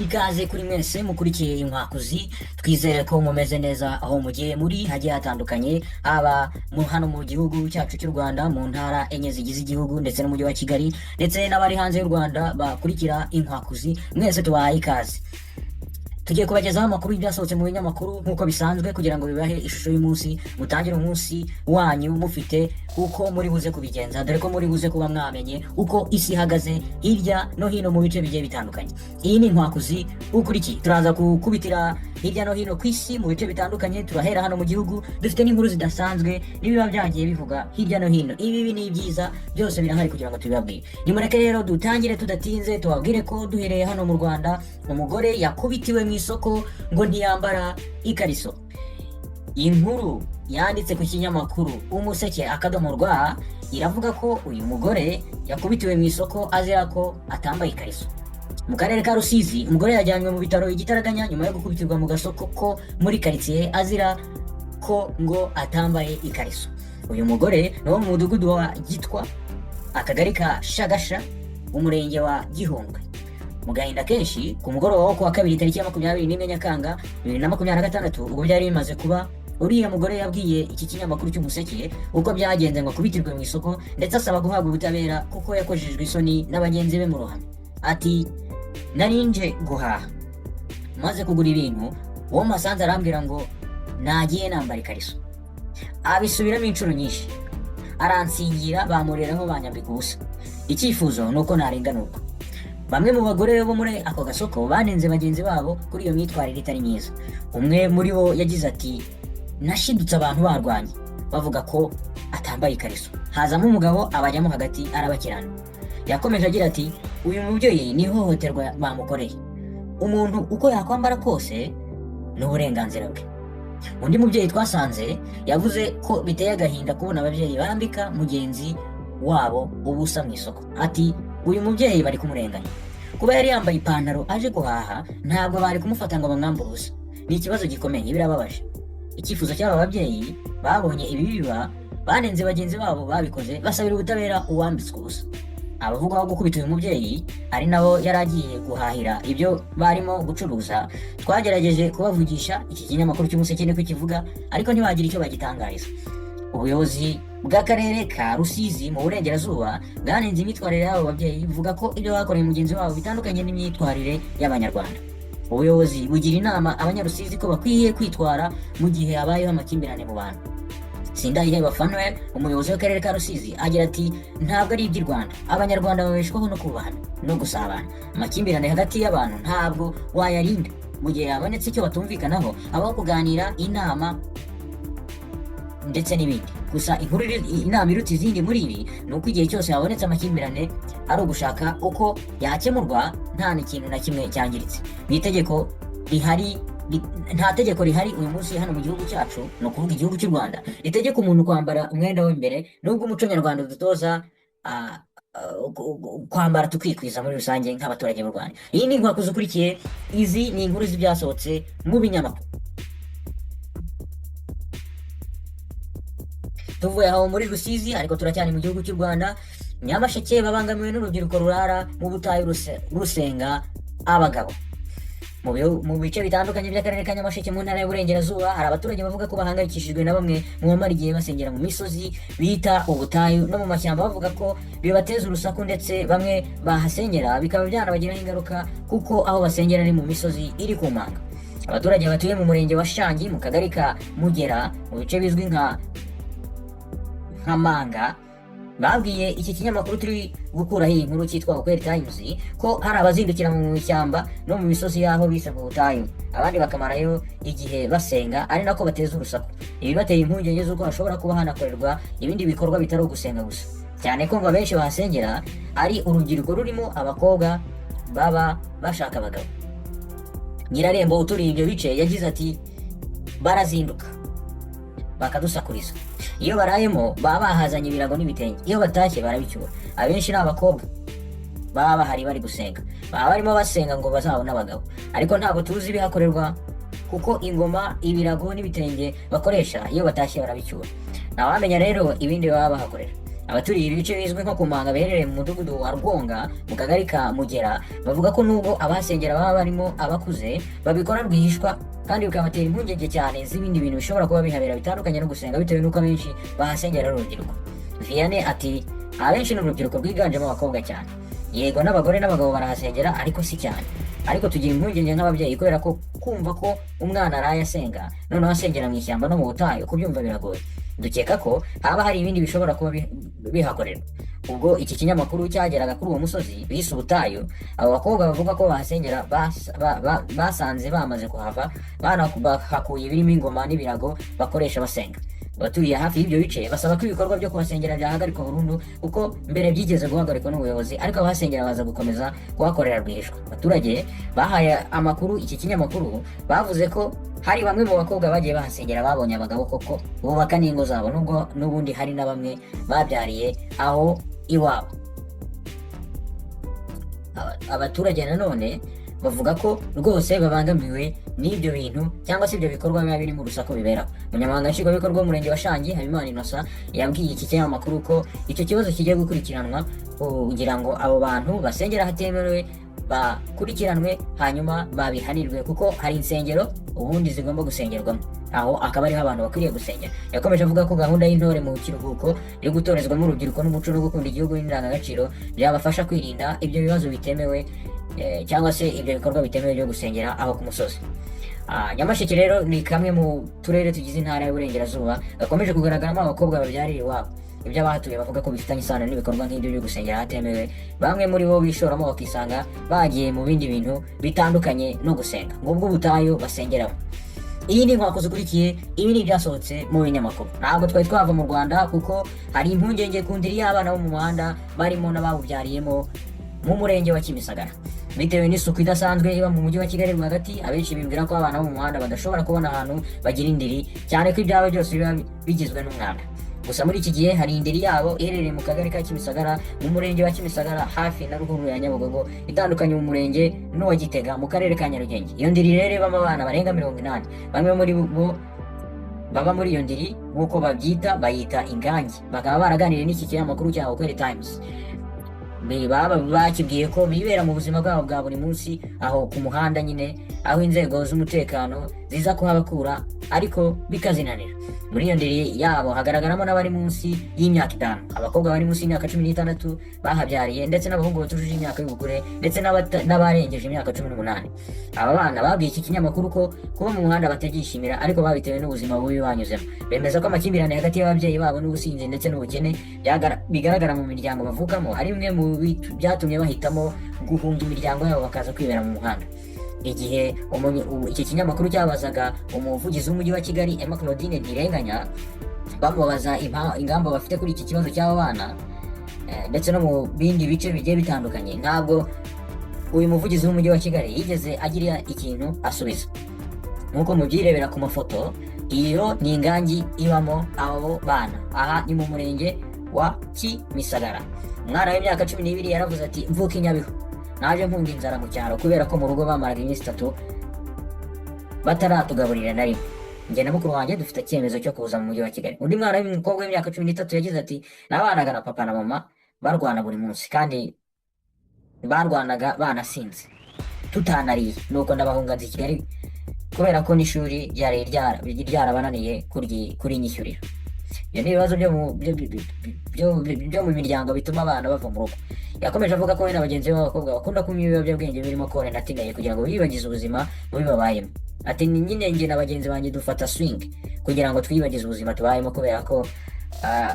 Ikaze kuri mwese mukurikiye Inkwakuzi. Twizere ko mumeze neza aho mugiye muri hagiye hatandukanye, haba mu hano mu gihugu cyacu cy'u Rwanda, mu ntara enye zigize igihugu, ndetse n'umujyi wa Kigali, ndetse n'abari hanze y'u Rwanda bakurikira Inkwakuzi. Mwese tubahaye ikaze. Tugiye kubagezaho amakuru y'ibyasohotse mu binyamakuru nk'uko bisanzwe, kugira ngo bibahe ishusho y'umunsi, mutangire umunsi wanyu mufite uko muri buze kubigenza, dore ko muri buze kuba mwamenye uko isi ihagaze hirya no hino mu bice bigiye bitandukanye. Iyi ni Inkwakuzi ukurikiye. Turaza gukubitira hirya no hino ku isi mu bice bitandukanye. Turahera hano mu gihugu, dufite n'inkuru zidasanzwe n'ibiba byagiye bivuga hirya no hino. Ibibi n'ibyiza byose birahari kugira ngo tubibabwire. Nimureke rero dutangire tudatinze, tubabwire ko duhereye hano mu Rwanda, umugore yakubitiwe mu isoko ngo ntiyambara ikariso. Inkuru yanditse ku kinyamakuru Umuseke.rwa iravuga ko uyu mugore yakubitiwe mu isoko azira ko atambaye ikariso. Mu karere ka Rusizi, umugore yajyanywe mu bitaro igitaraganya nyuma yo gukubitirwa mu gasoko ko muri karitsiye azira ko ngo atambaye ikariso. Uyu mugore ni uwo mu mudugudu wa Gitwa, akagari ka Shagasha, umurenge wa Gihundwe. Mu gahinda kenshi, ku mugoroba wo kuwa kabiri tariki ya 21 Nyakanga 2026, ubwo byari bimaze kuba, uriya mugore yabwiye iki kinyamakuru cy'Umuseke uko byagenze ngo akubitirwe mu isoko, ndetse asaba guhabwa ubutabera kuko yakojejwe isoni na bagenzi be mu ruhame. Ati: "Nari nje guhaha, maze kugura ibintu, uwo mpasanze arambwira ngo nagiye nambara ikariso. Abisubiramo inshuro nyinshi, aransingira, bamureraho, banyambika ubusa. Icyifuzo ni uko narenganurwa." Bamwe mu bagore bo muri ako gasoko banenze bagenzi babo kuri iyo myitwarire itari myiza. Umwe muri bo yagize ati: "Nashidutse abantu barwanye bavuga ko atambaye ikariso, hazamo umugabo abajyamo hagati arabakirana." Yakomeje agira ati: "Uyu mubyeyi ni ihohoterwa bamukoreye. Umuntu uko yakwambara kose ni uburenganzira bwe." Undi mubyeyi twasanze yavuze ko biteye agahinda kubona ababyeyi bambika mugenzi wabo ubusa mu isoko. Ati: "Uyu mubyeyi bari kumurenganya. Kuba yari yambaye ipantaro aje guhaha, ntabwo bari kumufata ngo bamwambure ubusa. Ni ikibazo gikomeye, birababaje." Icyifuzo cy'aba babyeyi babonye ibi biba, banenze bagenzi babo babikoze, basabira ubutabera uwambitswe ubusa. Abavugwaho gukubita uyu mubyeyi, ari nabo yari agiye guhahira ibyo barimo gucuruza, twagerageje kubavugisha, iki kinyamakuru cy'Umuseke niko kivuga, ariko ntibagira icyo bagitangariza. Ubuyobozi bw'akarere ka Rusizi mu burengerazuba bwanenze imyitwarire y'abo babyeyi, buvuga ko ibyo bakoreye mugenzi wabo bitandukanye n'imyitwarire y'Abanyarwanda. Ubuyobozi bugira inama Abanyarusizi ko bakwiye kwitwara mu gihe habayeho amakimbirane mu bantu. Sindayiheba Fanuel, umuyobozi w'akarere ka Rusizi, agira ati: "Ntabwo ari iby'i Rwanda. Abanyarwanda babeshwaho no kubahana no gusabana. Amakimbirane hagati y'abantu ntabwo wayarinda. Mu gihe habonetse icyo batumvikanaho, habaho kuganira, inama ndetse n'ibindi. Gusa inkuru inama iruta izindi muri ibi ni uko igihe cyose habonetse amakimbirane ari ugushaka uko yakemurwa nta n'ikintu na kimwe cyangiritse. Mu itegeko rihari nta tegeko rihari uyu munsi hano mu gihugu cyacu, ni ukuvuga igihugu cy'u Rwanda, ritegeka umuntu kwambara umwenda w'imbere, nubwo umuco nyarwanda udutoza kwambara tukikwiza muri rusange nk'abaturage b'u Rwanda." Iyi ni Inkwakuzi ukurikiye. Izi ni inkuru z'ibyasohotse mu binyamakuru. Tuvuye aho muri Rusizi, ariko turacyari mu gihugu cy'u Rwanda. Nyamasheke babangamiwe n'urubyiruko rurara mu butayu rusenga abagabo. Mu bice bitandukanye by'akarere ka Nyamasheke mu ntara y'Uburengerazuba, hari abaturage bavuga ko bahangayikishijwe na bamwe mu bamara igihe basengera mu misozi bita ubutayu no mu mashyamba, bavuga ko bibateza urusaku, ndetse bamwe bahasengera bikaba byanabagiraho ingaruka kuko aho basengera ari mu misozi iri ku manga. Abaturage batuye mu murenge wa Shangi, mu kagari ka Mugera, mu bice bizwi nka Nkamanga, babwiye iki kinyamakuru turi gukuraho iyi nkuru cyitwa Ukweli Times ko hari abazindukira mu ishyamba no mu misozi y'aho bise mu butayu, abandi bakamarayo igihe basenga, ari nako bateza urusaku. Ibi bateye impungenge z'uko hashobora kuba hanakorerwa ibindi bikorwa bitari ugusenga gusa, cyane ko ngo abenshi bahasengera ari urubyiruko rurimo abakobwa baba bashaka abagabo. Nyirarembo uturiye ibyo bice yagize ati: "Barazinduka bakadusakuriza. Iyo barayemo baba bahazanye ibirago n'ibitenge, iyo batashye barabicyura. Abenshi ni abakobwa baba bahari bari gusenga, baba barimo basenga ngo bazabone abagabo, ariko ntabwo tuzi ibihakorerwa kuko ingoma, ibirago n'ibitenge bakoresha, iyo batashye barabicyura. Ntawamenya rero ibindi baba bahakorera." Abaturiye ibi bice bizwi nko ku Manga biherereye mu mudugudu wa Rwonga mu kagari ka Mugera bavuga ko nubwo abahasengera baba barimo abakuze, babikora rwihishwa kandi bikabatera impungenge cyane z'ibindi bintu bishobora kuba bihabera bitandukanye no gusenga, bitewe n'uko abenshi bahasengera ari urubyiruko. Vianney ati: "Abenshi ni urubyiruko rwiganjemo abakobwa cyane. Yego, n'abagore n'abagabo barahasengera, ariko si cyane. Ariko tugira impungenge nk'ababyeyi kubera ko kumva ko umwana araye asenga, noneho asengera mu ishyamba no mu butayu, kubyumva biragoye. Dukeka ko haba hari ibindi bishobora kuba bihakorerwa." Ubwo iki kinyamakuru cyageraga kuri uwo musozi bise ubutayu, abo bakobwa bavuga ko bahasengera basanze bamaze kuhava, bahakuye ibirimo ingoma n'ibirago bakoresha basenga. Abaturiye hafi y'ibyo bice basaba ko ibikorwa byo kuhasengera byahagarikwa burundu, kuko mbere byigeze guhagarikwa n'ubuyobozi, ariko abahasengera baza gukomeza kuhakorera rwihishwa. Abaturage bahaye amakuru iki kinyamakuru bavuze ko hari bamwe mu bakobwa bagiye bahasengera babonye abagabo koko, bubaka n'ingo zabo, nubwo n'ubundi hari na bamwe babyariye aho iwabo. Abaturage nanone bavuga ko rwose babangamiwe n'ibyo bintu cyangwa se ibyo bikorwa biba birimo urusaku biberaho. Umunyamabanga Nshingwabikorwa w'umurenge wa Shangi, Habimana Innocent, yabwiye iki kinyamakuru ko icyo kibazo kigiye gukurikiranwa kugira ngo abo bantu basengera ahatemewe bakurikiranwe, hanyuma babihanirwe, kuko hari insengero ubundi zigomba gusengerwamo, aho akaba ariho abantu bakwiriye gusengera. Yakomeje avuga ko gahunda y'Intore mu Kiruhuko yo gutorezwamo urubyiruko n'umuco no gukunda igihugu n'indangagaciro byabafasha kwirinda ibyo bibazo bitemewe, cyangwa se ibyo bikorwa bitemewe byo gusengera aho ku musozi. Nyamasheke rero ni kamwe mu turere tugize intara y'Uburengerazuba gakomeje kugaragaramo abakobwa babyarira iwabo, ibyo abahatuye bavuga ko bifitanye isano n'ibikorwa nk'ibyo byo gusengera ahatemewe, bamwe muri bo bishoramo bakisanga bagiye mu bindi bintu bitandukanye no gusenga, ngubwo ubutayu basengeramo. Iyi ni Inkwakuzi ukurikiye, ibi ni ibyasohotse mu binyamakuru. Ntabwo twari twava mu Rwanda, kuko hari impungenge ku ndiri y'abana bo mu muhanda barimo n'abawubyariyemo mu murenge wa Kimisagara. Bitewe n'isuku idasanzwe iba mu mujyi wa Kigali rwagati, abenshi bibwira ko abana bo mu muhanda badashobora kubona ahantu bagira indiri, cyane ko ibyabo byose biba bigizwe n'umwanda. Gusa muri iki gihe hari indiri yabo iherereye mu kagari ka Kimisagara, mu murenge wa Kimisagara, hafi na ruhurura ya Nyabugogo itandukanye mu murenge n'uwa Gitega mu karere ka Nyarugenge. Iyo ndiri rero ibamo abana barenga 80. Bamwe muri bo baba muri iyo ndiri, nk'uko babyita, bayita ingangi, bakaba baraganiriye n'iki kinyamakuru cya Ukweli Times. Baba bakibwiye ko bibera mu buzima bwabo bwa buri munsi aho ku muhanda nyine, aho inzego z'umutekano ziza kuhabakura ariko bikazinanira. Muri iyo ndiri yabo hagaragaramo n'abari munsi y'imyaka 5, abakobwa bari munsi y'imyaka 16 bahabyariye, ndetse n'abahungu batujuje imyaka y'ubukure, ndetse n'abarengeje imyaka 18. Aba bana babwiye iki kinyamakuru ko kuba mu muhanda batabyishimira, ariko babitewe n'ubuzima bubi banyuzemo. Bemeza ko amakimbirane hagati y'ababyeyi babo n'ubusinzi ndetse n'ubukene bigaragara mu miryango bavukamo ari bimwe mu byatumye bahitamo guhunga imiryango yabo bakaza kwibera mu muhanda. Igihe iki kinyamakuru cyabazaga umuvugizi w'umujyi wa Kigali, Emma Claudine Ntirenganya, bamubaza ingamba bafite kuri iki kibazo cy'aba bana, ndetse no mu bindi bice bigiye bitandukanye, ntabwo uyu muvugizi w'umujyi wa Kigali yigeze agira ikintu asubiza. Nk'uko mubyirebera ku mafoto, iyo ni ingangi ibamo abo bana. Aha ni mu murenge wa Kimisagara. Umwana w'imyaka 12 yaravuze ati: "Mvuka i Nyabihu, naje mpunga inzara mu cyaro, kubera ko mu rugo bamaraga iminsi 3 bataratugaburira na rimwe. Njye na mukuru wanjye dufite icyemezo cyo kuza mu mujyi wa Kigali." Undi mwana w'umukobwa w'imyaka 13 yagize ati: "Nabanaga na papa na mama barwana buri munsi, kandi barwanaga banasinze, tutanariye. Nuko ndabahunga nza i Kigali kubera ko n'ishuri ryari ryarabananiye kurinyishyurira." Ibyo ni ibibazo byo mu miryango bituma abana bava mu rugo. Yakomeje avuga ko we na bagenzi be b'abakobwa bakunda kunywa ibiyobyabwenge birimo kore na tineye kugira ngo biyibagize ubuzima bubi babayemo. Ati: "Ni nyine njye na bagenzi banjye dufata swing kugira ngo twiyibagize ubuzima tubayemo, kubera ko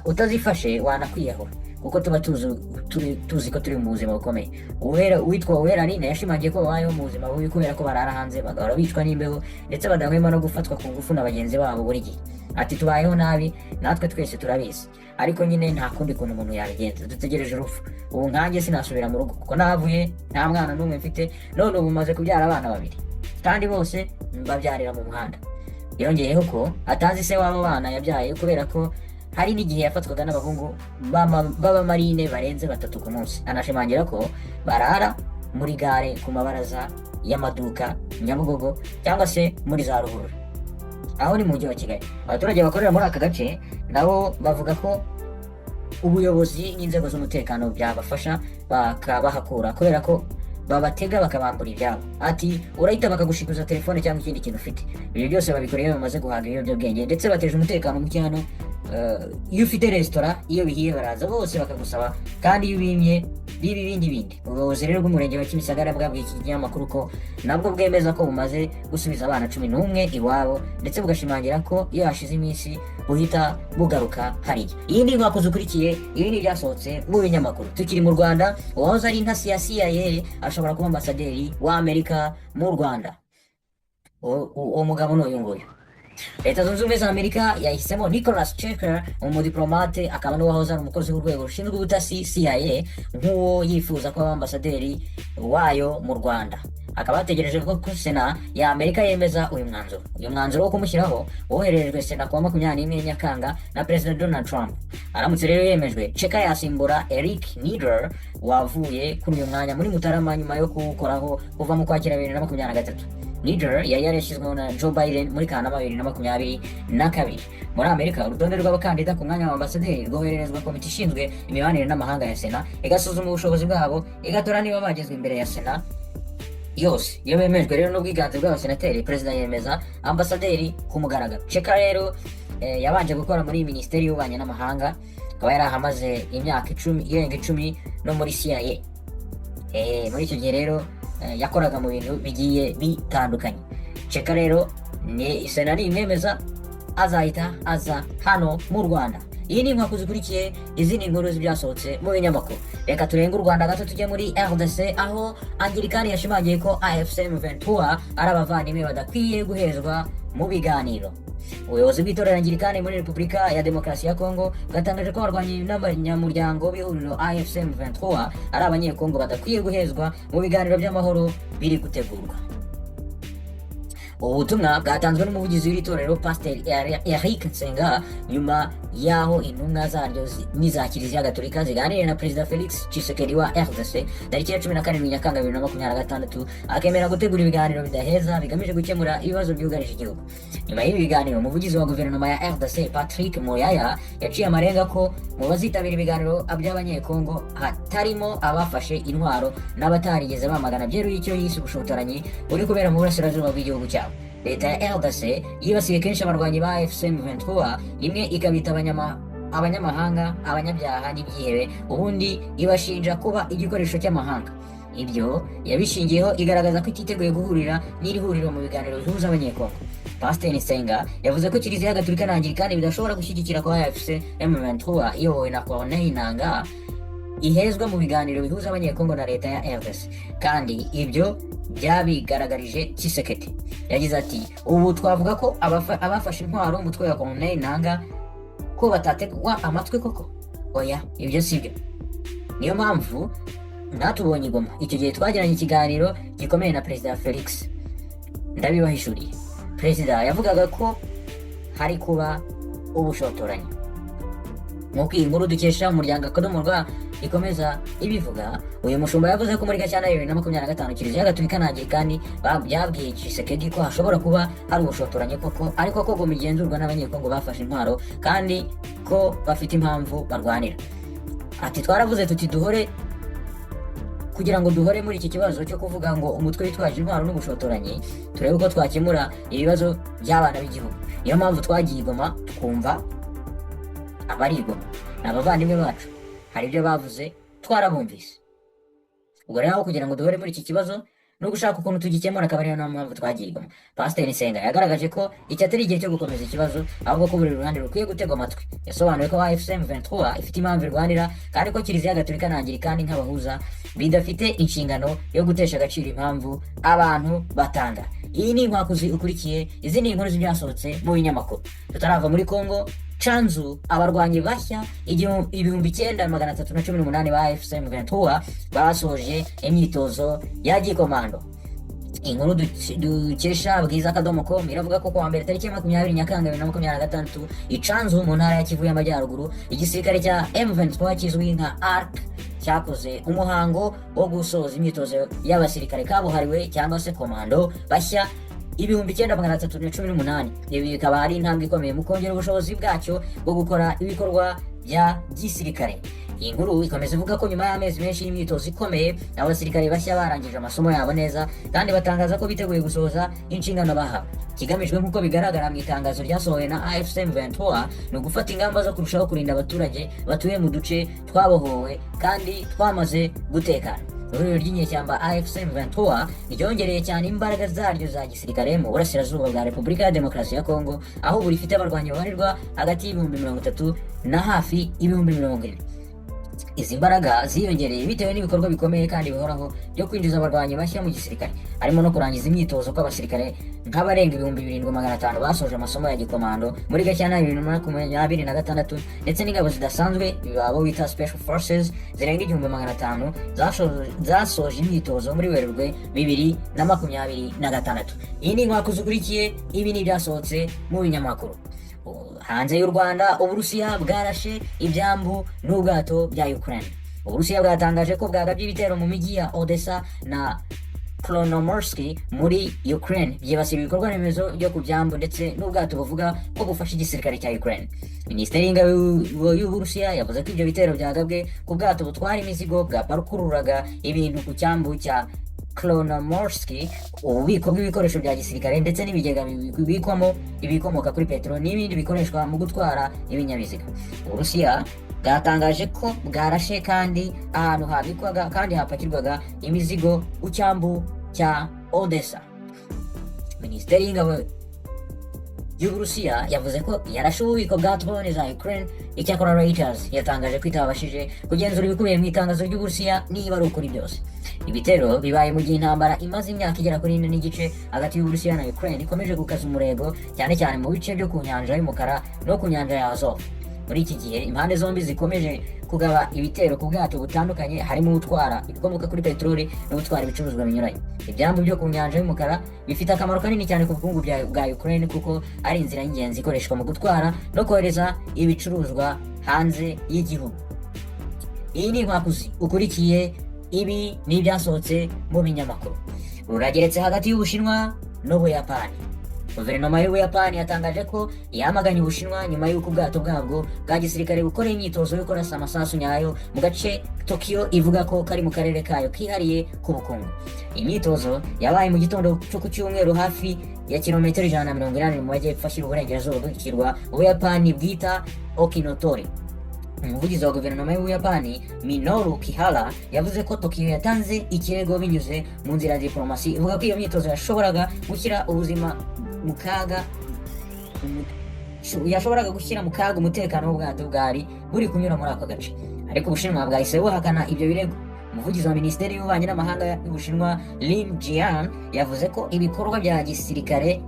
utazifashe wanakwiyahura, kuko tuba tuzi ko turi mu buzima bukomeye." Uwera, uwitwa Uwera Aline, yashimangiye ko babayeho mu buzima bubi kubera ko barara hanze, bagahora bicwa n'imbeho, ndetse badahwema no gufatwa ku ngufu na bagenzi babo buri gihe. Ati: "Tubayeho nabi, natwe twese turabizi, ariko nyine nta kundi kuntu umuntu yabigenza, dutegereje urupfu. Ubu nkanjye sinasubira mu rugo kuko nahavuye nta mwana n'umwe mfite, none ubu maze kubyara abana babiri kandi bose mbabyarira mu muhanda." Yongeyeho ko atazi se w'abo bana yabyaye, kubera ko hari n'igihe yafatwaga n'abahungu b'abamarine barenze batatu ku munsi. Anashimangira ko barara muri gare, ku mabaraza y'amaduka, Nyabugogo cyangwa se muri za ruhurura. Aho ni mu mujyi wa Kigali. Abaturage bakorera muri aka gace nabo bavuga ko Ubuyobozi n'inzego z'umutekano byabafasha bakabahakura, kubera ko babatega bakabambura ibyabo. Ati: "Urahita bakagushikuza telefone cyangwa ikindi kintu ufite." Ibyo byose babikora iyo bamaze guhaga ibiyobyabwenge, ndetse bateje umutekano muke hano. Iyo ufite resitora, iyo bihiye baraza bose bakagusaba, kandi iyo ubimye biba ibindi bindi. Ubuyobozi rero bw'umurenge wa Kimisagara bwabwiye iki kinyamakuru ko nabwo bwemeza ko bumaze gusubiza abana 11 iwabo, ndetse bugashimangira ko iyo hashize iminsi buhita bugaruka hariya. Iyi ni inkwakuzi ukurikiye, ibi ni ibyasohotse mu binyamakuru. Tukiri mu Rwanda, uwahoze ari intasi ya CIA ashobora kuba ambasaderi w'Amerika mu Rwanda. Uwo mugabo ni uyu nguyu. Leta Zunze Ubumwe za Amerika yahisemo Nicholas Checker, umudiplomate akaba n'uwahoze ari umukozi w'urwego rushinzwe ubutasi CIA, nk'uwo yifuza kuba ambasaderi wayo mu Rwanda. Akaba hategereje ko Sena ya Amerika yemeza uyu mwanzuro. Uyu mwanzuro wo kumushyiraho wohererejwe Sena kuwa 21 Nyakanga na Perezida Donald Trump. Aramutse rero yemejwe, Checker yasimbura Eric Nieder wavuye kuri uyu mwanya muri Mutarama nyuma yo kuwukoraho kuva mu Kwakira 2023. Nieder yari yarashyizweho na Joe Biden muri Kanama 2022. Muri Amerika, urutonde rw'abakandida ku mwanya wa ambasaderi rwohererezwa komite ishinzwe imibanire n'amahanga ya Sena, igasuzuma ubushobozi bwabo, igatora niba bagezwe imbere ya Sena yose. Iyo bemejwe rero n'ubwiganze bw'abasenateri, perezida yemeza ambasaderi ku mugaragaro. Checker rero yabanje gukora muri Minisiteri y'Ububanyi n'Amahanga, akaba yari ahamaze imyaka 10, irenga 10, no muri CIA. Muri icyo gihe rero yakoraga mu bintu bigiye bitandukanye. Checker rero, ni Sena nimwemeza, azahita aza hano mu Rwanda. Iyi ni inkwakuzi zikurikiye, izi ni inkuru z'ibyasohotse mu binyamakuru. Reka turenge u Rwanda gato tujye muri RDC, aho Anglikani yashimangiye ko AFC M23 ari abavandimwe badakwiye guhezwa mu biganiro. Ubuyobozi bw'itorero Anglikani muri Repubulika ya Demokarasi ya Kongo bwatangaje ko abarwanyi n'abanyamuryango b'ihuriro AFC M23 ari Abanyekongo badakwiye guhezwa mu biganiro by'amahoro biri gutegurwa. Ubu butumwa bwatanzwe n'umuvugizi w'iri torero, Pasiteri Eric Nsenga, nyuma y'aho intumwa zaryo n'iza Kiliziya Gatolika ziganiriye na Perezida Felix Tshisekedi wa RDC tariki ya 17 Nyakanga 2026, akemera gutegura ibiganiro bidaheza bigamije gukemura ibibazo byugarije igihugu. Nyuma y'ibi biganiro, umuvugizi wa guverinoma ya RDC, Patrick Muyaya, yaciye amarenga ko mu bazitabira ibiganiro by'Abanyekongo hatarimo abafashe intwaro n'abatarigeze bamagana byeruye icyo yise ubushotoranyi buri kubera mu burasirazuba bw'igihugu cyabo. Leta ya RDC yibasiye kenshi abarwanyi ba AFC M23, rimwe ikabita abanyamahanga, abanyabyaha n'ibyihebe, ubundi ibashinja kuba igikoresho cy'amahanga. Ibyo yabishingiyeho igaragaza ko ititeguye guhurira n'iri huriro mu biganiro bihuza Abanyekongo. Pasiteri Nsenga yavuze ko Kiliziya Gatolika na Anglikani bidashobora gushyigikira ko AFC M23 iyobowe na Corneille Nangaa ihezwa mu biganiro bihuza Abanyekongo na leta ya RDC, kandi ibyo byabigaragarije Tshisekedi. Yagize ati: "Ubu twavuga ko abafashe intwaro umutwe wa Corneille Nangaa ko batategwa amatwi koko? Oya, ibyo si byo. Niyo mpamvu mwatubonye i Goma. Icyo gihe twagiranye ikiganiro gikomeye na Perezida Felix. Ndabibahishuriye, perezida yavugaga ko hari kuba ubushotoranyi." Nk'uko iyi nkuru dukesha Umuryango Akadomo Rwa ikomeza ibivuga, uyu mushumba yavuze ko muri Gashyantare 2025 Kiliziya Gatolika na Anglikani byabwiye Tshisekedi ko hashobora kuba hari ubushotoranyi koko, ariko ko Goma igenzurwa n'Abanyekongo bafashe intwaro kandi ko bafite impamvu barwanira. Ati: "Twaravuze tuti duhore kugira ngo duhore muri iki kibazo cyo kuvuga ngo umutwe witwaje intwaro n'ubushotoranyi, turebe uko twakemura ibibazo by'abana b'igihugu. Niyo mpamvu twagiye i Goma twumva abari i Goma, ni abavandimwe bacu, hari ibyo bavuze twarabumvise. Ubwo rero aho kugira ngo duhore muri iki kibazo no gushaka ukuntu tugikemura, akaba ariyo mpamvu twagiye i Goma." Pasiteri Nsenga yagaragaje ko iki atari igihe cyo gukomeza ikibazo, ahubwo ko buri ruhande rukwiye gutegwa amatwi. Yasobanuye ko AFC M23 ifite impamvu irwanira, kandi ko Kiliziya Gatolika na Anglikani nk'abahuza bidafite inshingano yo gutesha agaciro impamvu abantu batanga. Iyi ni inkwakuzi ukurikiye, izi ni inkuru z'ibyasohotse mu binyamakuru. Tutarava muri Congo, Canzu, abarwanyi bashya 9318 ba AFC M23 basoje imyitozo ya gikomando. Inkuru dukesha Bwiza.com iravuga ko kuwa mbere tariki ya 20 Nyakanga 2026, i Canzu mu ntara ya Kivu y'Amajyaruguru, igisirikare cya M23 kizwi nka ARC cyakoze umuhango wo gusoza imyitozo y'abasirikare kabuhariwe cyangwa se komando bashya 9318. Ibi bikaba ari intambwe ikomeye mu kongera ubushobozi bwacyo bwo gukora ibikorwa bya gisirikare. Iyi nkuru ikomeza ivuga ko nyuma y'amezi menshi y'imyitozo ikomeye, abasirikare bashya barangije amasomo yabo neza kandi batangaza ko biteguye gusohoza inshingano bahawe. Ikigamijwe, nk'uko bigaragara mu itangazo ryasohowe na AFC M23, ni ugufata ingamba zo kurushaho kurinda abaturage batuye mu duce twabohowe kandi twamaze gutekana. Ihuriro ry'inyeshyamba AFC M23 ryongereye cyane imbaraga zaryo za gisirikare mu burasirazuba bwa Repubulika ya Demokarasi ya Kongo, aho ubu rifite abarwanyi babarirwa hagati y'ibihumbi 30 na hafi ibihumbi 40. Izi mbaraga ziyongereye bitewe n'ibikorwa bikomeye kandi bihoraho byo kwinjiza abarwanyi bashya mu gisirikare, harimo no kurangiza imyitozo kw'abasirikare nk'abarenga 7500 basoje amasomo ya gikomando muri Gashyantare 2026, ndetse n'ingabo zidasanzwe, abo bita Special Forces, zirenga 1500 zasoje imyitozo muri Werurwe 2026. Iyi ni inkwakuzi ukurikiye, ibi ni ibyasohotse mu binyamakuru. Hanze y'u Rwanda, Uburusiya bwarashe ibyambu n'ubwato bya Ukraine. Uburusiya bwatangaje ko bwagabye ibitero mu mijyi ya Odessa na Chornomorsk muri Ukraine, byibasira ibikorwa remezo byo ku byambu ndetse n'ubwato buvuga ko bufasha igisirikare cya Ukraine. Minisiteri y'Ingabo y'Uburusiya yavuze ko ibyo bitero byagabwe ku bwato butwara imizigo bwapakururaga ibintu ku cyambu cya Chornomorsk, ububiko bw'ibikoresho bya gisirikare ndetse n'ibigega bibikwamo ibikomoka kuri peteroli n'ibindi bikoreshwa mu gutwara ibinyabiziga. Uburusiya bwatangaje ko bwarashe kandi ahantu habikwaga kandi hapakirwaga imizigo ku cyambu cya Odessa. Minisiteri y'Ingabo y'Uburusiya yavuze ko yarashe ububiko bwa drone za Ukraine. Icyakora Reuters yatangaje ko itabashije kugenzura ibikubiye mu itangazo ry'Uburusiya niba ari ukuri byose. Ibitero bibaye mu gihe intambara imaze imyaka igera kuri 4.5 hagati y'Uburusiya na Ukraine ikomeje gukaza umurego, cyane cyane mu bice byo ku nyanja y'Umukara no ku nyanja ya Azov. Muri iki gihe impande zombi zikomeje kugaba ibitero ku bwato butandukanye, harimo ubutwara ibikomoka kuri peteroli n'ubutwara ibicuruzwa binyuranye. Ibyambu byo ku nyanja y'Umukara bifite akamaro kanini cyane ku bukungu bwa Ukraine, kuko ari inzira y'ingenzi ikoreshwa mu gutwara no kohereza ibicuruzwa hanze y'igihugu. Iyi ni inkwakuzi ukurikiye, ibi ni ibyasohotse mu binyamakuru. Rurageretse hagati y'Ubushinwa n'Ubuyapani. Guverinoma y'Ubuyapani yatangaje ko yamaganye Ubushinwa nyuma y'uko ubwato bwabwo bwa gisirikare bukora imyitozo yo kurasa amasasu nyayo mu gace Tokyo ivuga ko kari mu karere kayo kihariye k'ubukungu. Imyitozo yabaye mu gitondo cyo ku cyumweru, hafi ya kilometero 180 mu majyepfo ashyira uburengerazuba bw'ikirwa Ubuyapani bwita Okinotori. Umuvugizi wa guverinoma y'Ubuyapani, Minoru Kihara, yavuze ko Tokyo yatanze ikirego binyuze mu nzira ya diplomasi, ivuga ko iyo myitozo yashoboraga gushyira mu kaga umutekano w'ubwato bwari buri kunyura muri ako gace. Ariko Ubushinwa bwahise buhakana ibyo birego. Umuvugizi wa Minisiteri y'Ububanyi n'Amahanga y'Ubushinwa, Lin Jian, yavuze ko ibikorwa bya gisirikare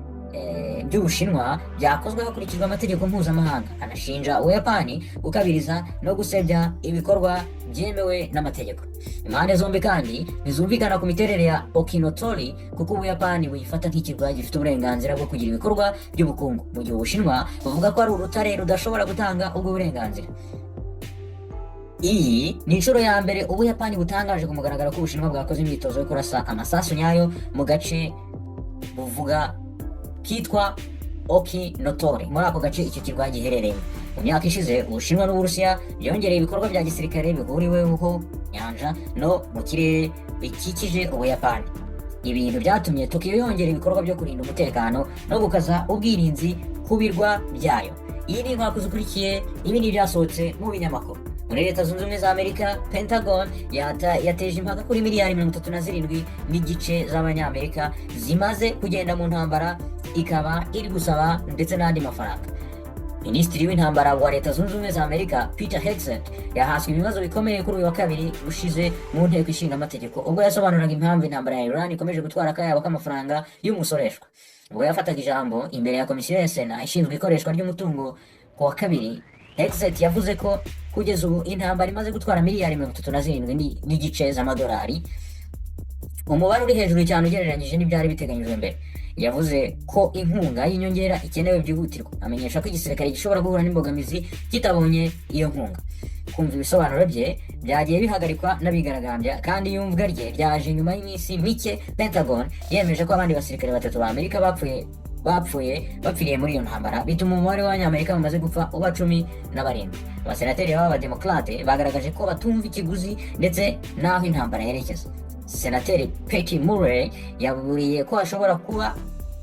by'Ubushinwa byakozwe hakurikijwe amategeko mpuzamahanga, anashinja Ubuyapani gukabiriza no gusebya ibikorwa byemewe n'amategeko. Impande zombi kandi ntizumvikana ku miterere ya Okinotori, kuko Ubuyapani buyifata nk'ikirwa gifite uburenganzira bwo kugira ibikorwa by'ubukungu, mu gihe Ubushinwa buvuga ko ari urutare rudashobora gutanga ubwo burenganzira. Iyi ni inshuro ya mbere Ubuyapani butangaje ku mugaragaro ko Ubushinwa bwakoze imyitozo yo kurasa amasasu nyayo mu gace buvuga kitwa Okinotori, muri ako gace icyo kirwa giherereyemo. Mu myaka ishize, Ubushinwa n'Uburusiya byongereye ibikorwa bya gisirikare bihuriweho nyanja no mu kirere bikikije Ubuyapani, ibintu byatumye Tokyo yongera ibikorwa byo kurinda umutekano no gukaza ubwirinzi ku birwa byayo. Iyi ni inkwakuzi ukurikiye, ibi ni ibyasohotse mu binyamakuru. Muri Leta Zunze Ubumwe za Amerika, Pentagon yateje impaka kuri miliyari 37.5 z'abanyamerika zimaze kugenda mu ntambara, ikaba iri gusaba ndetse n'andi mafaranga. Minisitiri w'Intambara wa Leta Zunze Ubumwe za Amerika, Peter Hegseth, yahaswe ibibazo bikomeye kuri uyu wa kabiri ushize mu Nteko Ishinga Amategeko, ubwo yasobanuraga impamvu intambara ya Iran ikomeje gutwara akayabo k'amafaranga y'umusoreshwa. Ubwo yafataga ijambo imbere ya komisiyo ya Sena ishinzwe ikoreshwa ry'umutungo ku wa kabiri, Hegseth yavuze ko kugeza ubu intambara imaze gutwara miliyari 37.5 z'amadolari, umubare uri hejuru cyane ugereranyije n'ibyari biteganyijwe mbere. Yavuze ko inkunga y'inyongera ikenewe byihutirwa, amenyesha ko igisirikare gishobora guhura n'imbogamizi kitabonye iyo nkunga. Kumva ibisobanuro bye byagiye bihagarikwa n'abigaragambya, kandi iyumvwa rye ryaje nyuma y'iminsi mike Pentagon yemeje ko abandi basirikare batatu ba Amerika bapfuye. Bapfuye, bapfiriye muri iyo ntambara, bituma umubare w'Abanyamerika bamaze gupfa uba 17. Abasenateri b'Abademokarate bagaragaje ko batumva ikiguzi ndetse n'aho intambara yerekeza. Senateri Patty Murray yaburiye ko hashobora kuba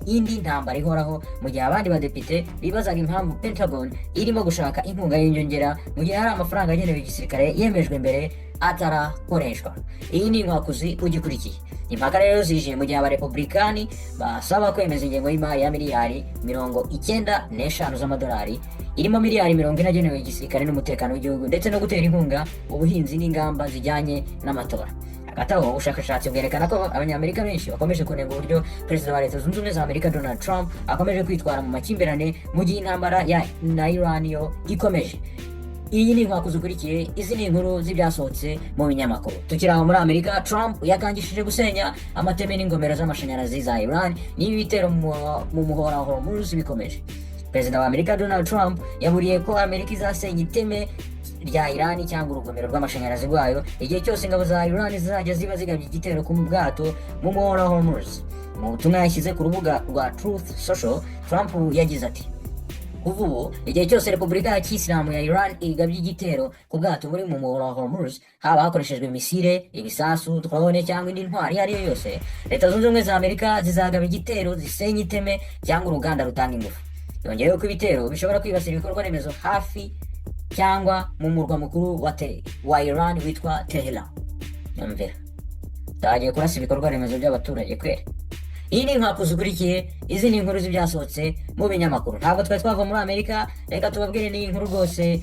indi ntambara ihoraho, mu gihe abandi badepite bibazaga impamvu Pentagon irimo gushaka inkunga y'inyongera mu gihe hari amafaranga agenewe igisirikare yemejwe mbere atarakoreshwa. Iyi ni inkwakuzi ugikurikiye. Impaka rero zije mu gihe Abarepublikani basaba kwemeza ingengo y'imari ya miliyari 95 z'amadolari, irimo miliyari 40 agenewe igisirikare n'umutekano w'igihugu, ndetse no gutera inkunga ubuhinzi n'ingamba zijyanye n'amatora. Hagati aho, ubushakashatsi bwerekana ko Abanyamerika benshi bakomeje kunenga uburyo Perezida wa Leta Zunze Ubumwe za Amerika Donald Trump akomeje kwitwara mu makimbirane, mu gihe intambara ya na Iran yo ikomeje. Iyi ni inkwakuzi ukurikiye, izi ni inkuru z'ibyasohotse mu binyamakuru. Tukiri aho muri Amerika, Trump yakangishije gusenya amateme n'ingomero z'amashanyarazi za Iran niba ibitero mu muhora wa Hormuz bikomeje. Perezida wa Amerika Donald Trump yaburiye ko Amerika izasenya iteme rya Irani cyangwa urugomero rw'amashanyarazi rwayo igihe cyose ingabo za Iran zizajya ziba zigabye igitero ku bwato mu muhora wa Hormuz. Mu butumwa yashyize ku rubuga rwa Truth Social, Trump yagize ati: "Kuva ubu, igihe cyose Repubulika ya Kisilamu ya Iran igabye igitero ku bwato buri mu muhora wa Hormuz, haba hakoreshejwe misile, ibisasu, drone cyangwa indi ntwari iyo ari yo yose, Leta Zunze Ubumwe za Amerika zizagaba igitero zisenye iteme cyangwa uruganda rutanga ingufu." Yongeyeho ko ibitero bishobora kwibasira ibikorwa remezo hafi cyangwa mu murwa mukuru wa Iran witwa Tehran. Nyumvira, tagiye kurasa ibikorwa remezo by'abaturage kweri. Iyi ni inkwakuzi ukurikiye, izi ni inkuru z'ibyasohotse mu binyamakuru. Ntabwo twari twava muri Amerika, reka tubabwire n'iyi nkuru rwose.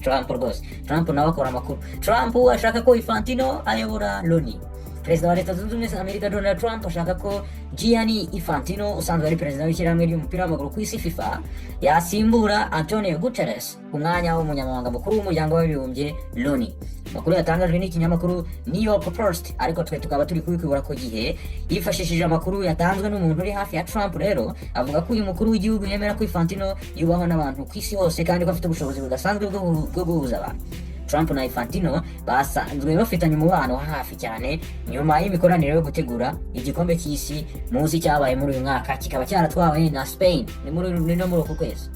Trump rwose, Trump nawe akora amakuru. Trump ashaka ko Infantino ayobora Loni. Perezida wa Leta Zunze Ubumwe za Amerika Donald Trump ashaka ko Gianni Infantino, usanzwe ari perezida w'ishyirahamwe ry'umupira w'amaguru ku isi FIFA, yasimbura Antonio Guterres ku mwanya w'umunyamabanga mukuru w'Umuryango w'Abibumbye Loni. Amakuru yatangajwe n'ikinyamakuru New York Post, ariko twe tukaba turi kubikubura ku gihe yifashishije amakuru yatanzwe n'umuntu uri hafi ya Trump. Rero avuga ko uyu mukuru w'igihugu yemera ko Infantino yubahwa n'abantu ku isi hose kandi ko afite ubushobozi budasanzwe bwo guhuza abantu. Trump na Infantino basanzwe bafitanye umubano wa hafi cyane nyuma y'imikoranire yo gutegura igikombe cy'isi muzi cyabaye muri uyu mwaka, kikaba cyaratwawe na Spain. Ni no muri uku kwezi,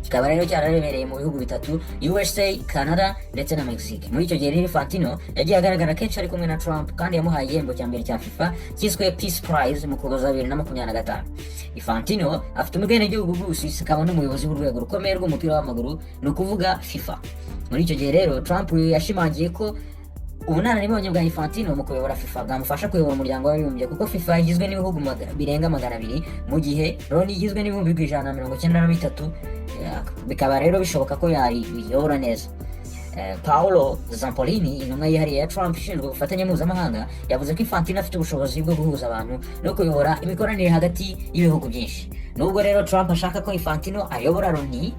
kikaba rero cyararemereye mu bihugu bitatu: USA, Canada ndetse na Mexique. Muri icyo gihe rero, Infantino yagiye agaragara kenshi ari kumwe na Trump, kandi yamuhaye igihembo cya mbere cya FIFA cyiswe Peace Prize mu Ukuboza 2025. Infantino afite ubwenegihugu bw'Ubusuwisi, akaba n'umuyobozi w'urwego rukomeye rw'umupira w'amaguru, ni ukuvuga FIFA. Muri icyo gihe rero, Trump yashimangiye ko ubunararibonye bwa Infantino mu kuyobora FIFA bwamufasha kuyobora Umuryango w'Abibumbye, kuko FIFA igizwe n'ibihugu birenga 200, mu gihe Loni igizwe n'ibihugu 193. Bikaba rero bishoboka ko yayiyobora neza. Paolo Zampolini, intumwa yihariye ya Trump ishinzwe ubufatanye mpuzamahanga, yavuze ko Infantino afite ubushobozi bwo guhuza abantu no kuyobora imikoranire hagati y'ibihugu byinshi. Nubwo rero Trump ashaka ko Infantino ayobora Loni,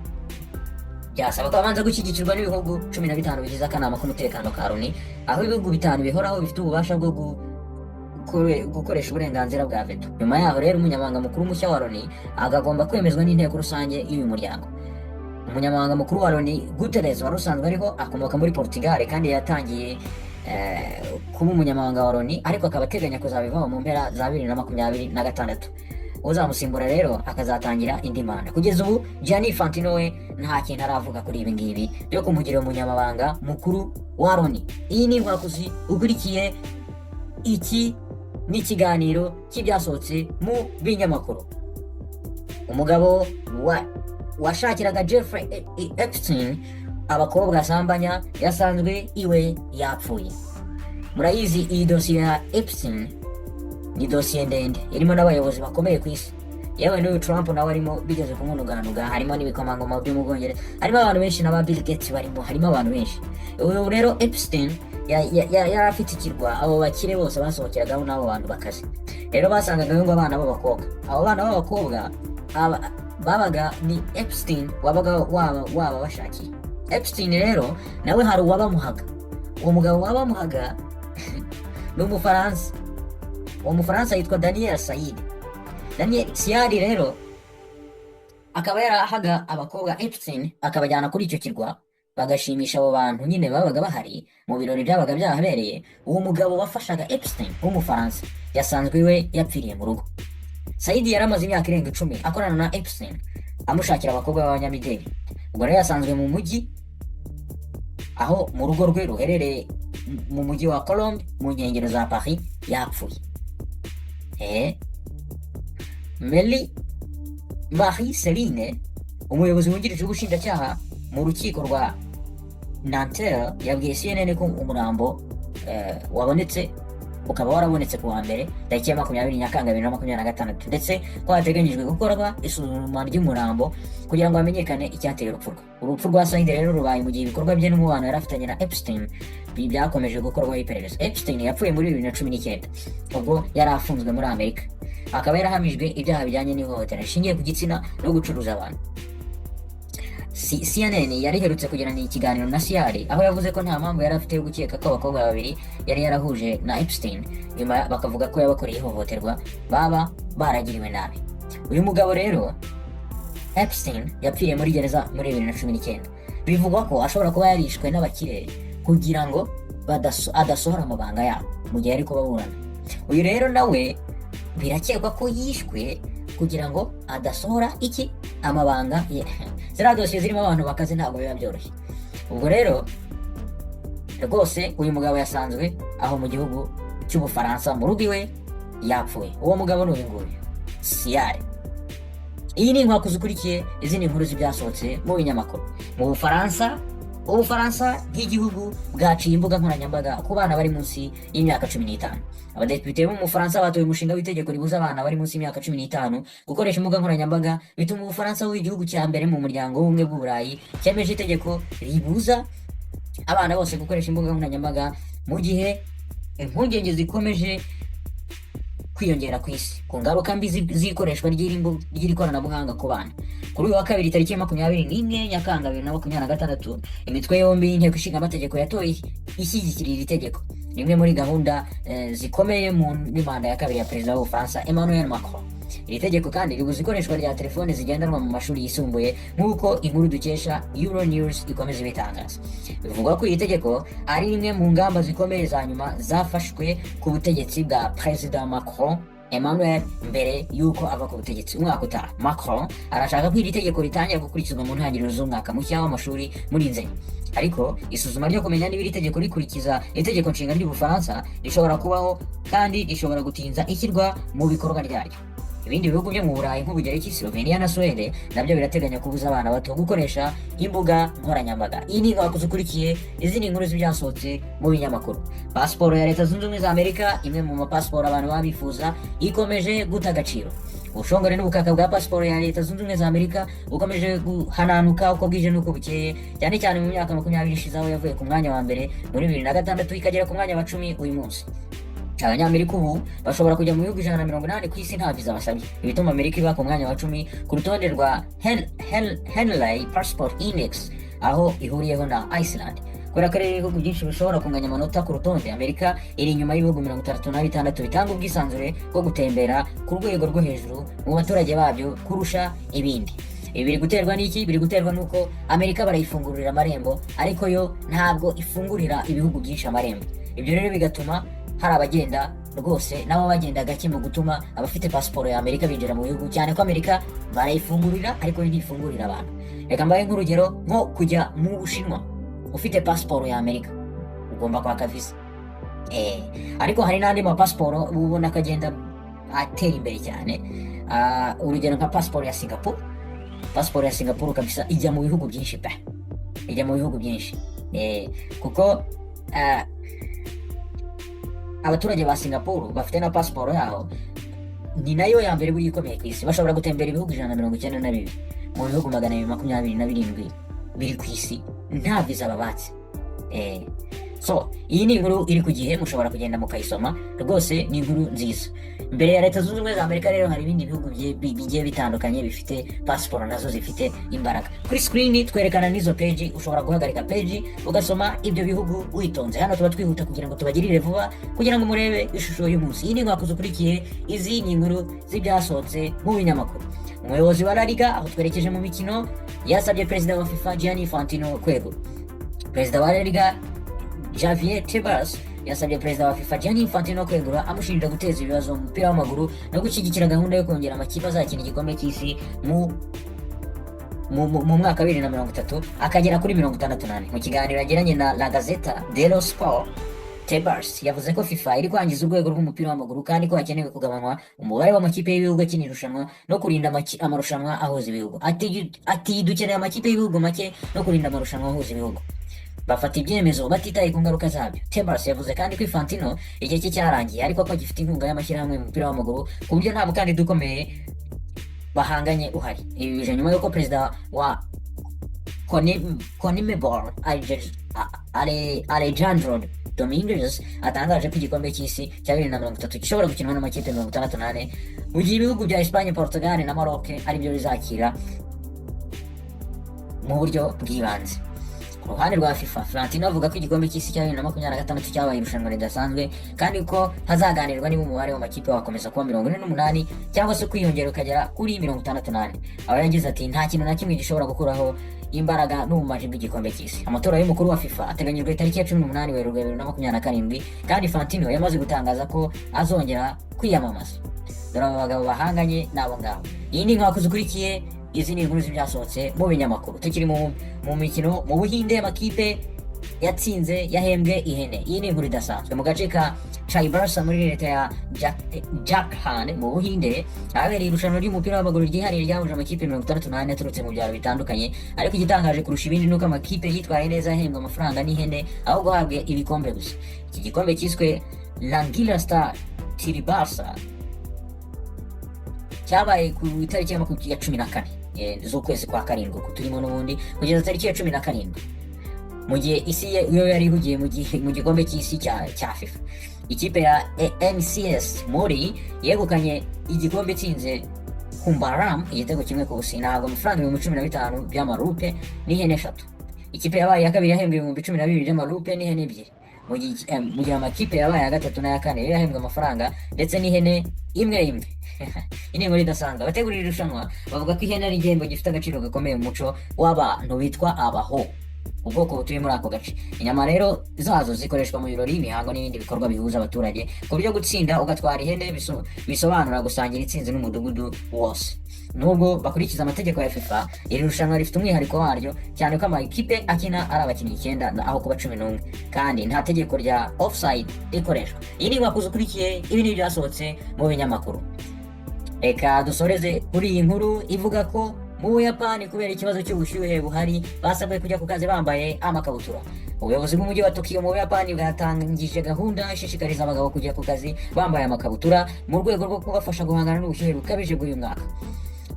byasaba ko abanza gushyigikirwa n'ibihugu 15 bigize akanama k'umutekano ka Loni, aho ibihugu bitanu bihoraho bifite ububasha bwo gukoresha uburenganzira bwa veto. Nyuma yaho rero, umunyamabanga mukuru mushya wa Loni agomba kwemezwa n'inteko rusange y'uyu muryango. Umunyamabanga mukuru wa Loni Guterres, wari usanzwe ariho, akomoka muri Portugal kandi yatangiye kuba umunyamabanga wa Loni, ariko akaba ateganya kuzabivaho mu mpera za 2026. Uzamusimbura rero akazatangira indi manda. Kugeza ubu Gianni Infantino we nta kintu aravuga kuri ibi ngibi byo kumugira umunyamabanga mukuru wa Loni. Iyi ni inkwakuzi ukurikiye, iki ni ikiganiro cy'ibyasohotse mu binyamakuru. Umugabo washakiraga Jeffrey Epstein abakobwa asambanya yasanzwe iwe yapfuye. Murayizi iyi dosiye ya Epstein, ni dosiye ndende irimo n'abayobozi bakomeye ku isi, yewe n'uyu Trump nawe arimo, bigeze kumunuganuga. Harimo n'ibikomangoma byo mu Bwongereza, harimo abantu benshi, n'aba Bill Gates barimo, harimo abantu benshi. Uyu rero Epstein yari afite ikirwa abo bakire bose basohokeragaho n'abo bantu bakaze. Rero basangagayo ngo abana b'abakobwa, abo bana b'abakobwa babaga ni Epstein wabaga waba bashakiye. Epstein rero nawe hari uwabamuhaga. Uwo mugabo wabamuhaga ni Umufaransa. Uwo Mufaransa yitwa Daniel Sayid. Daniel Sayid rero akaba yarahaga abakobwa Epstein, akabajyana kuri icyo kirwa, bagashimisha abo bantu nyine babaga bahari mu birori byabaga byahabereye. Uwo mugabo wafashaga Epstein w'Umufaransa yasanzwe iwe yapfiriye mu rugo. Saidi yari amaze imyaka irenga 10 akorana na Epstein, amushakira abakobwa b'abanyamideli. Ubwo rero yasanzwe mu mujyi aho mu rugo rwe ruherereye mu mujyi wa Colombes, mu nkengero za Paris, yapfuye. Meli Marie Celine, umuyobozi wungirije w'ubushinjacyaha mu rukiko rwa Nanterre, yabwiye CNN ko umurambo wabonetse, ukaba warabonetse ku wa mbere tariki ya 20 Nyakanga 2026, ndetse ko hateganyijwe gukorwa isuzuma ry'umurambo kugira ngo hamenyekane icyateye urupfu rwe. Urupfu rwa Said rero rubaye mu gihe ibikorwa bye n'umubano yari afitanye na Epstein byakomeje gukorwaho iperereza. Epstein yapfuye muri 2019 ubwo yari afunzwe muri Amerika, akaba yarahamijwe ibyaha bijyanye n'ihohotera rishingiye ku gitsina no gucuruza abantu. CNN yari iherutse kugirana ikiganiro na Siar, aho yavuze ko nta mpamvu yari afite yo gukeka ko abakobwa babiri yari yarahuje na Epstein, nyuma bakavuga ko yabakoreye ihohoterwa, baba baragiriwe nabi. Uyu mugabo rero Epstein yapfiriye muri gereza muri 2019. Bivugwa ko ashobora kuba yarishwe n'abakire kugira ngo adasohora amabanga yabo mu gihe ari kubaburana. Uyu rero nawe birakekwa ko yishwe kugira ngo adasohora iki? Amabanga ye. Ziriya dosiye zirimo abantu bakaze ntabwo biba byoroshye. Ubwo rero rwose uyu mugabo yasanzwe aho mu gihugu cy'Ubufaransa mu rugo iwe yapfuye. Uwo mugabo ni uyu nguyu Siyare. Iyi ni inkwakuzi ukurikiye. Izindi nkuru z'ibyasohotse mu binyamakuru mu Bufaransa: Ubufaransa nk'igihugu bwaciye imbuga nkoranyambaga ku bana bari munsi y'imyaka 15. Abadepite bo mu Bufaransa batoye umushinga w'itegeko ribuza abana bari munsi y'imyaka 15 gukoresha imbuga nkoranyambaga, bituma Ubufaransa buba igihugu cya mbere mu muryango w'Ubumwe bw'Uburayi cyemeje itegeko ribuza abana bose gukoresha imbuga nkoranyambaga, mu gihe impungenge zikomeje kwiyongera ku isi ku ngaruka mbi z'ikoreshwa ry'iri koranabuhanga ku bana. Kuri uyu wa kabiri tariki ya 21 Nyakanga 2026, imitwe yombi y'Inteko Ishinga Amategeko yatoye ishyigikira iri tegeko, rimwe muri gahunda zikomeye muri manda ya kabiri ya perezida w'Ubufaransa Emmanuel Macron. Iri tegeko kandi ribuza ikoreshwa rya telefone zigendanwa mu mashuri yisumbuye, nk'uko inkuru dukesha Euronews ikomeza ibitangaza. Bivugwa ko iri tegeko ari rimwe mu ngamba zikomeye za nyuma zafashwe ku butegetsi bwa Perezida Macron Emmanuel mbere y'uko ava ku butegetsi umwaka utaha. Macron arashaka ko iri tegeko ritangira gukurikizwa mu ntangiriro z'umwaka mushya w'amashuri muri Nzeri, ariko isuzuma ryo kumenya niba iri tegeko rikurikiza itegeko nshinga ry'Ubufaransa rishobora kubaho kandi rishobora gutinza ishyirwa mu bikorwa ryaryo. Ibindi bihugu byo mu Burayi nk'Ubugereki, Slovenia na Suwede nabyo birateganya kubuza abana bato gukoresha imbuga nkoranyambaga. Iyi ni inkwakuzi ukurikiye. Izindi nkuru z'ibyasohotse mu binyamakuru: pasiporo ya Leta Zunze Ubumwe za Amerika, imwe mu mapasiporo abantu baba bifuza, ikomeje guta agaciro. Ubushongore n'ubukaka bwa pasiporo ya Leta Zunze Ubumwe za Amerika bukomeje guhananuka uko bwije n'uko bukeye, cyane cyane mu myaka 20 ishize, aho yavuye ku mwanya wa mbere muri 2006 ikagera ku mwanya wa 10 uyu munsi. Abanyamerika ubu bashobora kujya mu bihugu 180 ku isi nta viza basabye, ibituma Amerika iba ku mwanya wa 10 ku rutonde rwa Henley Passport Index, aho ihuriyeho na Iceland. Kubera ko rero ibihugu byinshi bishobora kunganya amanota ku rutonde, Amerika iri inyuma y'ibihugu 36 bitanga ubwisanzure bwo gutembera ku rwego rwo hejuru mu baturage babyo kurusha ibindi. Ibi biri guterwa n'iki? Biri guterwa n'uko Amerika barayifungurira amarembo, ariko yo ntabwo ifungurira ibihugu byinshi amarembo. Ibyo rero bigatuma hari abagenda rwose nabo bagenda gake, mu gutuma abafite pasiporo ya Amerika binjira mu bihugu, cyane ko Amerika barayifungurira ariko yo ntifungurira abantu. Reka mbahe nk'urugero: nko kujya mu Bushinwa ufite pasiporo ya Amerika ugomba kwaka visa. Ariko hari n'andi mapasiporo uba ubona ko agenda atera imbere cyane. Urugero nka pasiporo ya Singapore. Pasiporo ya Singapore kabisa ijya mu bihugu byinshi pe, ijya mu bihugu byinshi, kuko abaturage ba Singapore bafite na pasiporo yaho, ni nayo ya mbere buriya ikomeye ku isi, bashobora gutembera ibihugu 192 mu bihugu 227 biri ku isi nta viza babatse. So iyi ni inkuru iri ku gihe, mushobora kugenda mukayisoma, rwose ni inkuru nziza. Mbere ya Leta Zunze Ubumwe za Amerika rero hari ibindi bihugu bigiye bitandukanye bifite pasiporo nazo zifite imbaraga. Kuri screen twerekana n'izo peji, ushobora guhagarika peji ugasoma ibyo bihugu witonze. Hano tuba twihuta kugira ngo tubagirire vuba, kugira ngo murebe ishusho y'umunsi. Iyi ni inkwakuzi ukurikiye. Izi ni inkuru z'ibyasohotse mu binyamakuru. Umuyobozi wa La Liga, aho twerekeje mu mikino, yasabye perezida wa FIFA Gianni Infantino kwegura. Perezida wa La Liga Javier Tebas yasabye perezida wa FIFA Gianni Infantino kwegura, amushinja guteza ibibazo mu mupira w'amaguru no gushyigikira gahunda yo kongera amakipe azakina igikombe cy'isi mu mwaka wa 2030 akagera kuri 64. Mu kiganiro yagiranye na La Gazzetta dello Sport, Tebas yavuze ko FIFA iri kwangiza urwego rw'umupira w'amaguru kandi ko hakenewe kugabanywa umubare w'amakipe y'ibihugu akina irushanwa no kurinda amarushanwa ahuza ibihugu. Ati dukeneye amakipe y'ibihugu make no kurinda amarushanwa ahuza ibihugu. Bafata ibyemezo batitaye ku ngaruka zabyo. Tebas yavuze kandi ko Infantino igihe cye cyarangiye, ariko ko gifite inkunga y'amashyirahamwe mu mupira w'amaguru, ku buryo nta mukandida ukomeye bahanganye uhari. Ibi bije nyuma y'uko perezida wa CONMEBOL Alejandro Dominguez atangaje ko igikombe cy'isi cya 2030 gishobora gukinwa n'amakipe 64, mu gihe ibihugu bya Espagne, Portugal na Maroc aribyo bizakira mu buryo bw'ibanze. Ku ruhande rwa FIFA, Infantino avuga ko igikombe cy'isi cya 2026 cyabaye irushanwa ridasanzwe, kandi ko hazaganirwa niba umubare w'amakipe wakomeza kuba 48 cyangwa se kwiyongera ukagera kuri 64. Aho yagize ati: "Nta kintu na kimwe gishobora gukuraho imbaraga n'ubumaji bw'igikombe cy'isi." Amatora y'umukuru wa FIFA ateganyijwe tariki ya 18 Werurwe 2027, kandi Infantino yamaze gutangaza ko azongera kwiyamamaza. Dore aba bagabo bahanganye n'abo ngabo. Iyi ni inkwakuzi ukurikiye, izi ni inkuru z'ibyasohotse mu binyamakuru. Tukiri mu mikino, mu Buhinde amakipe yatsinze yahembwe ihene. Iyi ni inkuru idasanzwe. Mu gace ka Chaibasa muri leta ya Jharkhand mu Buhinde ahabereye irushanwa ry'umupira w'amaguru ryihariye ryahuje amakipe 64 aturutse mu byaro bitandukanye. Ariko igitangaje kurusha ibindi ni uko amakipe yitwaye neza ahembwa amafaranga n'ihene aho guhabwa ibikombe gusa. Iki gikombe cyiswe Rangila Star Tiribasa cyabaye ku itariki ya makumyabiri ya 14 z'ukwezi kwa karindwi uku turimo n'ubundi kugeza tariki ya 17, mu gihe isi yo yari ihugiye mu gikombe cy'isi cya FIFA. Ikipe ya NCS muri yegukanye igikombe itsinze Kumbaram igitego 1-0, inahabwa amafaranga 15,000 by'amarupe n'ihene eshatu. Ikipe yabaye iya kabiri yahembwe 12,000 by'amarupe n'ihene ebyiri, mu gihe amakipe yabaye aya gatatu n'aya kane yo yahembwe amafaranga ndetse n'ihene imwe imwe. Iyi ni inkuru idasanzwe. Abategura iri rushanwa bavuga ko ihene ari igihembo gifite agaciro gakomeye mu muco w'abantu bitwa Abaho, ubwoko butuye muri ako gace. Inyama rero zazo zikoreshwa mu birori, imihango n'ibindi bikorwa bihuza abaturage, ku buryo gutsinda ugatwara ihene bisobanura gusangira intsinzi n'umudugudu wose. Nubwo bakurikiza amategeko ya FIFA, iri rushanwa rifite umwihariko waryo, cyane ko amakipe akina ari abakinnyi icyenda aho kuba 11, kandi nta tegeko rya offside rikoreshwa. Iyi ni inkwakuzi ukurikiye, ibi ni ibyasohotse mu binyamakuru. Reka dusoreze kuri iyi nkuru ivuga ko mu Buyapani, kubera ikibazo cy'ubushyuhe buhari, basabwe kujya ku kazi bambaye amakabutura. Ubuyobozi bw'umujyi wa Tokiyo mu Buyapani bwatangije gahunda ishishikariza abagabo kujya ku kazi bambaye amakabutura mu rwego rwo kubafasha guhangana n'ubushyuhe bukabije bw'uyu mwaka.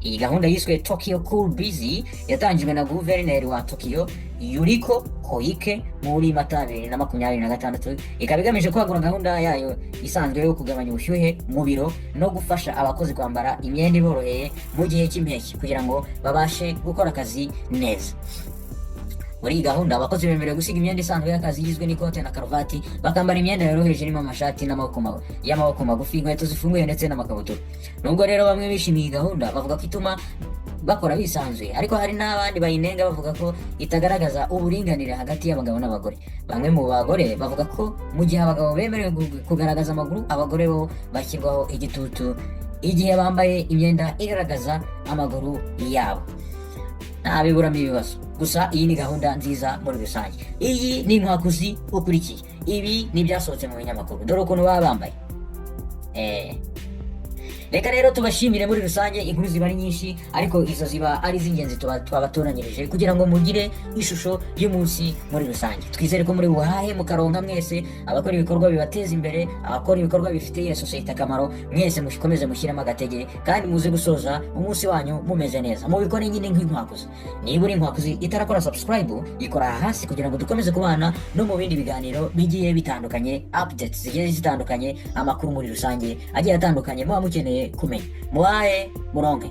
Iyi gahunda yiswe Tokyo Cool Breeze yatangijwe na guverineri wa Tokiyo Yuriko Koike muri Mata 2026, ikaba igamije kwagura gahunda yayo isanzwe yo kugabanya ubushyuhe mu biro no gufasha abakozi kwambara imyenda iboroheye mu gihe cy'impeshyi kugira ngo babashe gukora akazi neza. Muri iyi gahunda, abakozi bemerewe gusiga imyenda isanzwe y'akazi igizwe n'ikote na karuvati, bakambara imyenda yoroheje irimo amashati y'amaboko magufi, inkweto zifunguye ndetse n'amakabutura. Nubwo rero bamwe bishimiye iyi gahunda, bavuga ko ituma bakora bisanzuye, ariko hari n'abandi bayinenga bavuga ko itagaragaza uburinganire hagati y'abagabo n'abagore. Bamwe mu bagore bavuga ko mu gihe abagabo bemerewe kugaragaza amaguru, abagore bo bashyirwaho igitutu igihe bambaye imyenda igaragaza amaguru yabo. Ntabiburamo ibibazo, gusa iyi ni gahunda nziza muri rusange. Iyi ni inkwakuzi ukurikiye, ibi ni ibyasohotse mu binyamakuru. Dore ukuntu baba bambaye. Reka rero tubashimire muri rusange. Inkuru ziba ari nyinshi, ariko izo ziba ari iz'ingenzi tuba twabatoranyirije kugira ngo mugire ishusho y'umunsi muri rusange. Twizere ko muri buhahe mukaronka mwese, abakora ibikorwa bibateza imbere, abakora ibikorwa bifitiye sosiyete akamaro, mwese mukomeze mushyiremo agatege kandi muze gusoza umunsi wanyu mumeze neza. Mubikore nyine nk'inkwakuzi. Niba uri inkwakuzi itarakora subscribe, ikora hasi kugira ngo dukomeze kubana no mu bindi biganiro bigiye bitandukanye, updates zigiye zitandukanye, amakuru muri rusange agiye atandukanye muba mukeneye kumenya. Muhahe muronke.